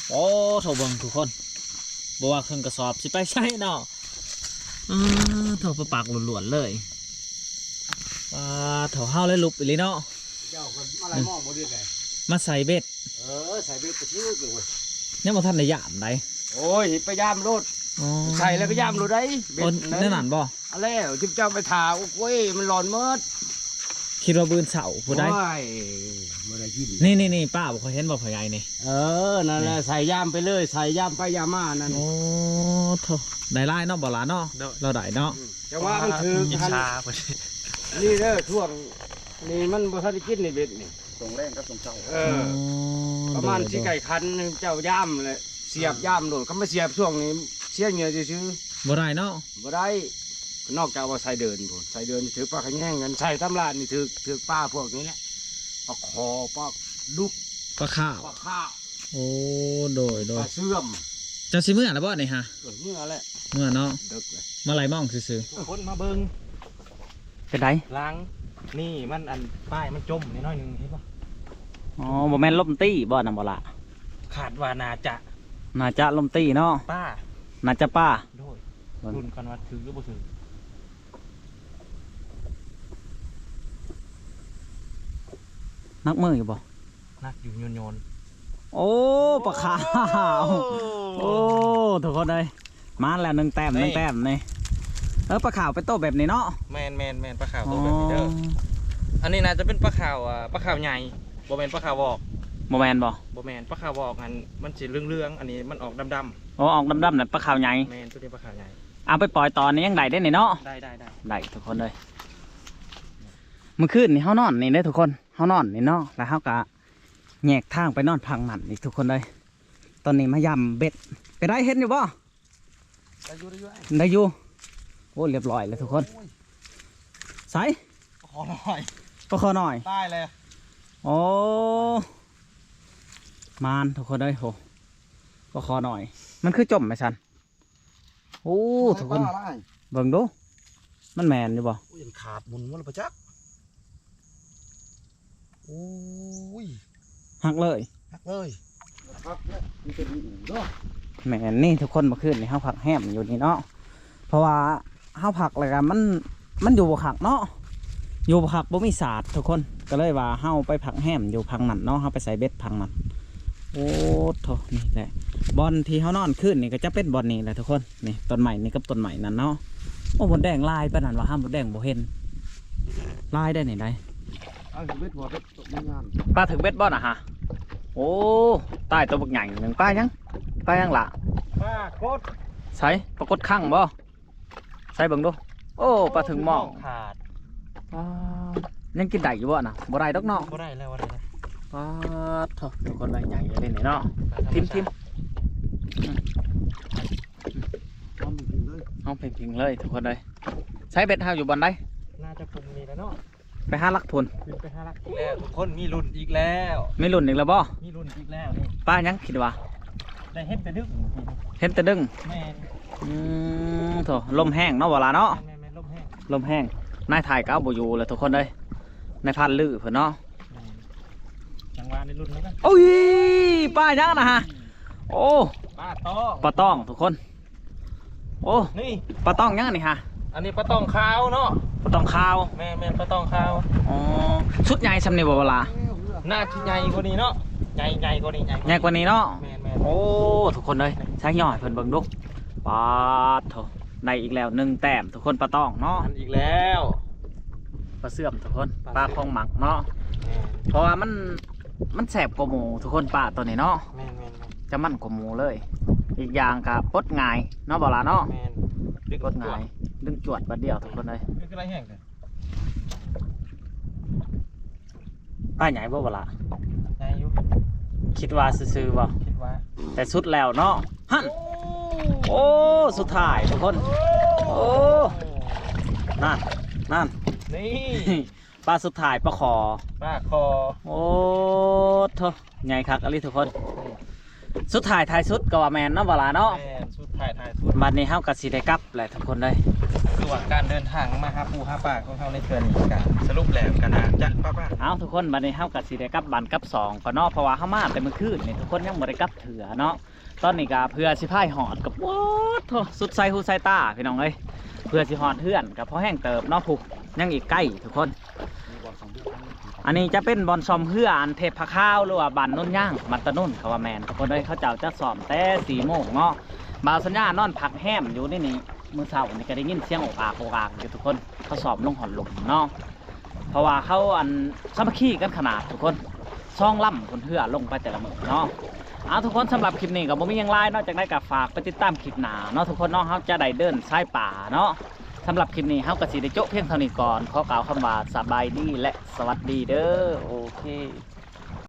ໂອ້ໂທ້ ເບິ່ງທຸກຄົນ ບໍ່ວ່າເຄິ່ງກະສອບຊິໄປໃສເນາະ. ປາດໂທ້ ປາປາກລ້ວນໆ ເລີຍ. ປາດໂທ້ ເຮົາເລີຍຫຼຸບອີ່ຫຼີເນາະ. ເຈົ້າກໍມາໄລ່ມອງບໍ່ໄດ້ ມາໃສ່ເບັດ. ເອີ ໃສ່ເບັດກະຖືກເລີຍເວີຍ. ຍັງບໍ່ທັນໄດ້ຢາມໃດ. ໂອ້ຍ ໄປຢາມໂລດ. ອໍ ໃສ່ແລ້ວໄປຢາມໂລດໃດ ເບັດນັ້ນ. ອໍ ແນວນັ້ນບໍ່? ອັນແລ້ວ ຈຸບເຈົ້າໄປຖ້າ ໂອ້ຍ ມັນຫຼອນໝົດ. ຄິດວ່າມື້ອື່ນເຊົ້າພຸ້ນໃດ. ໂອ້ຍ ບໍ່ໄດ້ກິນ. ນີ້ໆໆ ປ້າບໍ່ຄ່ອຍເຫັນບໍ່ ພໍ່ໃຫຍ່ນີ້? ເອີ ນັ້ນແຫຼະ ໃສ່ຢາມໄປເລີຍ ໃສ່ຢາມໄປຢາມມານັ້ນ. ໂອ້ໂທ້ ໄດ້ຫຼາຍເນາະ ບໍ່ຫຼາເນາະ. ໂດຍ ລາວໄດ້ເນາະ. ອືມ ຈັງຫວະມັນຖືກ ອິດສາເພິ່ນ. ນີ້ເດີ ຊ່ວງນີ້ມັນບໍ່ທັນໄດ້ກິນນີ້ ເບັດນີ້ ຊ່ວງແລງກັບຊ່ວງເຊົ້າ. ເອີ ອໍ ປະມານ ໂດຍໆ ຊິໃກ້ຄັນ ເຈົ້າຢາມແຫຼະ ສຽບຢາມໂລດ. ຄັນມາສຽບຊ່ວງນີ້ ເສຍເຫຍື່ອຊື່ໆ ບໍ່ໄດ້ເນາະ. ບໍ່ໄດ້ ນອກຈາກວ່າໃສ່ເດີນພຸ້ນ ໃສ່ເດີນຖືກປາຂະແຍງ ຄັນໃສ່ຕາມລາດນີ້ຖືກ ຖືກປາພວກນີ້ແຫຼະ ປາຄໍ່ ປາດຸກ ປາຂາວ ປາຂາວ. ໂອ້ ໂດຍໆ ປາເຊື່ອມ. ເຈົ້າຊິເມືອແລ້ວບໍ່ນີ້ຮະ? ເອີ ເມືອແຫຼະ ເມືອເນາະ ເດິກແລ້ວ ມາໄລ່ມອງຊື່ໆ. ຄົນມາເບິ່ງ ເປັນໃດ? ຫຼັງນີ້ມັນ ອັນ ປ້າຍມັນຈົມນິດໜ້ອຍໜຶ່ງ ເຫັນບໍ່? ອໍ ບໍ່ແມ່ນລົມຕີບໍ່ນະ ບໍ່ລະ? ຄາດວ່າໜ້າຈະ ໜ້າຈະລົມຕີເນາະ. ປ້າ ໜ້າຈະປ້າ. ໂດຍ ເບິ່ງ ລຸ້ນກັນວ່າຖືກຫຼືບໍ່ຖືກ. ໜັກມືຢູ່ບໍ່? ໜັກຢູ່ ໂຍນໆ. ໂອ້ ປາຂາວ. ໂອ້ ໂອ້ ທຸກຄົນເອີຍ ມາແລ້ວໜຶ່ງແຕ້ມ ນີ້ ໜຶ່ງແຕ້ມນີ້. ເອີ ປາຂາວເປັນໂຕແບບນີ້ເນາະ. ແມ່ນໆໆ ປາຂາວໂຕແບບນີ້ເດີ. ອໍ ອັນນີ້ໜ້າຈະເປັນປາຂາວ ອ່າ ປາຂາວໃຫຍ່ ບໍ່ແມ່ນປາຂາວວອກ. ບໍ່ແມ່ນບໍ່? ບໍ່ແມ່ນ ປາຂາວວອກຫັ້ນມັນຊິເຫຼືອງໆ ອັນນີ້ມັນອອກດຳໆ. ອໍ ອອກດຳໆ ນັ້ນປາຂາວໃຫຍ່. ແມ່ນ ໂຕນີ້ປາຂາວໃຫຍ່. ເອົາໄປປ່ອຍຕອນນີ້ຍັງໄດ້ເດ້ນີ້ເນາະ. ໄດ້ໆໆ ໄດ້ທຸກຄົນເອີຍ. ມື້ຄືນນີ້ເຮົານອນນີ້ເດ້ທຸກຄົນ ເຮົານອນນີ້ເນາະ ແລ້ວເຮົາກະແຍກທາງໄປນອນພັງນັ້ນອີກທຸກຄົນເອີຍ. ຕອນນີ້ມາຢາມເບັດ ເປັນໃດ ເຫັນຢູ່ບໍ່? ໄດ້ຢູ່ ໄດ້ຢູ່ ໄດ້ຢູ່. ໂອ້ ລຽບຮ້ອຍແລ້ວທຸກຄົນ. ໂອ້ຍ ໃສ? ປາຄໍ່ນ້ອຍ ປາຄໍ່ນ້ອຍ ຕາຍແລ້ວ. ໂອ້ ມານທຸກຄົນເອີຍ. ໂອ້ ປາຄໍ່ນ້ອຍ ມັນຄືຈົມໄປຊັ້ນ. ໂອ້ ໃສ່ ທຸກຄົນ ປາຫຼາຍ ເບິ່ງດູ ມັນແມ່ນຢູ່ບໍ່? ໂອ້ຍ ຂາດໝຸນໝົດແລ້ວປະຈັກ. ໂອ້ຍ ຫັກເລີຍ ຫັກເລີຍ. ແມ່ນນີ້ທຸກຄົນ ເມື່ອຄືນນີ້ເຮົາພັກແຮມຢູ່ນີ້ເນາະ ເພາະວ່າເຮົາພັກແລ້ວກະມັນ ມັນຢູ່ບໍ່ຄັກເນາະ ຢູ່ບໍ່ຄັກ ບໍ່ມີສາດທຸກຄົນ ກໍເລີຍວ່າເຮົາໄປພັກແຮມຢູ່ພັງນັ້ນເນາະ ເຮົາໄປໃສ່ເບັດພັງນັ້ນ. ໂອ້ໂທ້ ນີ້ແຫຼະ ບ່ອນທີ່ເຮົານອນຄືນນີ້ກໍຈະເປັນບ່ອນນີ້ແຫຼະທຸກຄົນ. ນີ້ ຕົ້ນໄມ້ນີ້ກັບຕົ້ນໄມ້ນັ້ນເນາະ. ໂອ້ ມົດແດງຫຼາຍປານນັ້ນວ່າ ຫາມົດແດງບໍ່ເຫັນ ຫຼາຍໄດ໋ນີ້ໄດ໋. ປາຖືກເບັດບໍ່ນະຮະ? ໂອ້ ຕາຍໂຕບັກໃຫຍ່ໜຶ່ງ. ປາຫຍັງ? ປາຫຍັງລະ? ປາກົດ. ໃສ? ປາກົດຄັງບໍ່? ໃສເບິ່ງດູ. ໂອ້ ປາເຖິງໝ້ອງຂາດ. ປາ ຍັງກິນໄດ້ຢູ່ບໍ່ນະ? ບໍ່ໄດ້ດອກເນາະ. ບໍ່ໄດ້ແລ້ວ ບໍ່ໄດ້ແລ້ວ. ປາດໂທ້ ທຸກຄົນເອີຍ ໃຫຍ່ເລີຍນີ້ເນາະ. ທິ່ມໆ ອືມ ຫ້ອງເພັງໆ ເລີຍທຸກຄົນເອີຍ. ໃສເບັດເຮົາຢູ່ບ່ອນໃດ? ໜ້າຈະພຸ້ນນີ້ແຫຼະເນາະ. ໄປຫາລັກພຸ້ນ ຂຶ້ນໄປຫາລັກອີກແລ້ວ ທຸກຄົນ. ມີລຸ້ນອີກແລ້ວ ມີລຸ້ນອີກແລ້ວບໍ່? ມີລຸ້ນອີກແລ້ວນີ້. ປາຫຍັງຄິດວ່າ? ໄດ້ເຫັນແຕ່ດຶງ ເຫັນແຕ່ດຶງ. ແມ່ນ. ອືມ ໂທ້ ລົມແຮງເນາະ ບໍ່ລະເນາະ. ແມ່ນໆໆ ລົມແຮງ ລົມແຮງ. ນາຍຖ່າຍກໍເອົາບໍ່ຢູ່ແລ້ວທຸກຄົນເອີຍ ນາຍພັນລືເພິ່ນເນາະ. ແມ່ນ ຈັງຫວະໃນລຸ້ນນັ້ນນະ. ໂອ້ຍ ປາຫຍັງນະຮະ? ໂອ້ ປາຕອງ ປາຕອງທຸກຄົນ. ໂອ້ ນີ້ ປາຕອງຫຍັງອັນນີ້ຮະ? ອັນນີ້ປາຕອງຂາວເນາະ. ປາຕອງຂາວ. ແມ່ນໆ ປາຕອງຂາວ. ອໍ ຊຸດໃຫຍ່ຊ່ຳນີ້ບໍ່ ບໍ່ລະ? ໜ້າຊິໃຫຍ່ກວ່ານີ້ເນາະ. ໃຫຍ່ ໃຫຍ່ກວ່ານີ້ ໃຫຍ່ ໃຫຍ່ກວ່ານີ້ເນາະ. ແມ່ນໆ ໂອ້ ທຸກຄົນເອີຍ ໃຊ້ຫຍໍ້ໃຫ້ເພິ່ນເບິ່ງດູ. ປາດໂທ້ ໄດ້ອີກແລ້ວໜຶ່ງແຕ້ມທຸກຄົນ ປາຕອງເນາະ. ມັນອີກແລ້ວ ປາເຊື່ອມທຸກຄົນ ປາຂອງໝັກເນາະ. ແມ່ນ ເພາະວ່າມັນ ມັນແຊບກວ່າໝູ່ທຸກຄົນ ປາໂຕນີ້ເນາະ. ແມ່ນໆໆ ຈະມັນກວ່າໝູ່ເລີຍ. ອີກຢ່າງກະປົດງ່າຍເນາະ ບໍ່ລະເນາະ. ແມ່ນ ດຶງ ປົດງ່າຍ ດຶງຈວດບາດດຽວທຸກຄົນເອີຍ. ຄືໄຫຼແຮງແທ້ ປາໃຫຍ່ບໍ່ ບໍ່ລະ? ໃຫຍ່ຢູ່. ຄິດວ່າຊື່ໆບໍ່? ຄິດວ່າ ແຕ່ສຸດແລ້ວເນາະ. ຫັ້ນ ໂອ້ ສຸດທ້າຍທຸກຄົນ. ໂອ້ ນັ້ນ ນັ້ນ ນີ້ ປາສຸດທ້າຍ ປາຂໍ ປາຂໍ. ໂອ້ໂທ້ ໃຫຍ່ຄັກອີ່ຫຼີທຸກຄົນ. ອືມ ສຸດທ້າຍທ້າຍສຸດກໍວ່າແມ່ນເນາະ ບໍ່ຫຼ້າເນາະ? ແມ່ນ ສຸດທ້າຍທ້າຍສຸດ. ບັດນີ້ເຮົາກໍຊິໄດ້ກັບແຫຼະທຸກຄົນເອີຍ. ຄືວ່າການເດີນທາງມາຫາປູຫາປາຂອງເຮົາໃນເທື່ອນີ້ ກໍສະຫຼຸບແລ້ວກໍໜ້າຈະປະມານ. ເອົາ ທຸກຄົນ ບັດນີ້ເຮົາກໍຊິໄດ້ກັບບ້ານກັບຊ່ອງກ່ອນເນາະ ເພາະວ່າເຮົາມາແຕ່ມື້ຄືນນີ້ ທຸກຄົນ ຍັງບໍ່ໄດ້ກັບເທື່ອເນາະ. ຕອນນີ້ກໍເພື່ອຊິພາຍຮອດກໍ ໂອ້ໂທ້ ສຸດສາຍຫູສາຍຕາພີ່ນ້ອງເອີຍ. ເພື່ອຊິຮອດເຮືອນກໍພໍແຮງເຕີບເນາະ ຜູ້ ຍັງອີກໄກທຸກຄົນ. ອັນນີ້ຈະເປັນບ່ອນສ້ອມເຮືອອັນເທບຜ້າຂາວ ຫຼືວ່າບ້ານໂນນຍາງ ບ້ານຕາໂນນ ເຂົາວ່າແມ່ນທຸກຄົນເອີຍ. ເຂົາເຈົ້າຈະສ້ອມແຕ່ສີ່ໂມງເນາະ. ບ່າວສັນຍານອນພັກແຮມຢູ່ໃນນີ້ ມື້ເຊົ້ານີ້ກໍໄດ້ຍິນສຽງໂອກອາກໂອກອາກຢູ່ທຸກຄົນ. ເຂົາສ້ອມລົງຮອດລຸ່ມເນາະ ເພາະວ່າເຂົາອັນສາມັກຄີກັນຂະໜາດທຸກຄົນ. ສອງລຳພຸ້ນເຮືອລົງໄປແຕ່ລະມື້ເນາະ. ເອົາ ທຸກຄົນ ສຳລັບຄລິບນີ້ກໍບໍ່ມີຫຍັງຫຼາຍເນາະ. ຈັ່ງໃດກໍຝາກໄປຕິດຕາມຄລິບໜ້າເນາະ ທຸກຄົນເນາະ. ເຮົາຈະໄດ້ເດີນສາຍປ່າເນາະ. ສຳລັບຄລິບນີ້ເຮົາກໍຊິໄດ້ໂຈະພຽງເທົ່ານີ້ກ່ອນ. ຂໍກ່າວຄຳວ່າສະບາຍດີ ແລະ ສະຫວັດດີເດີ. ໂອເຄ.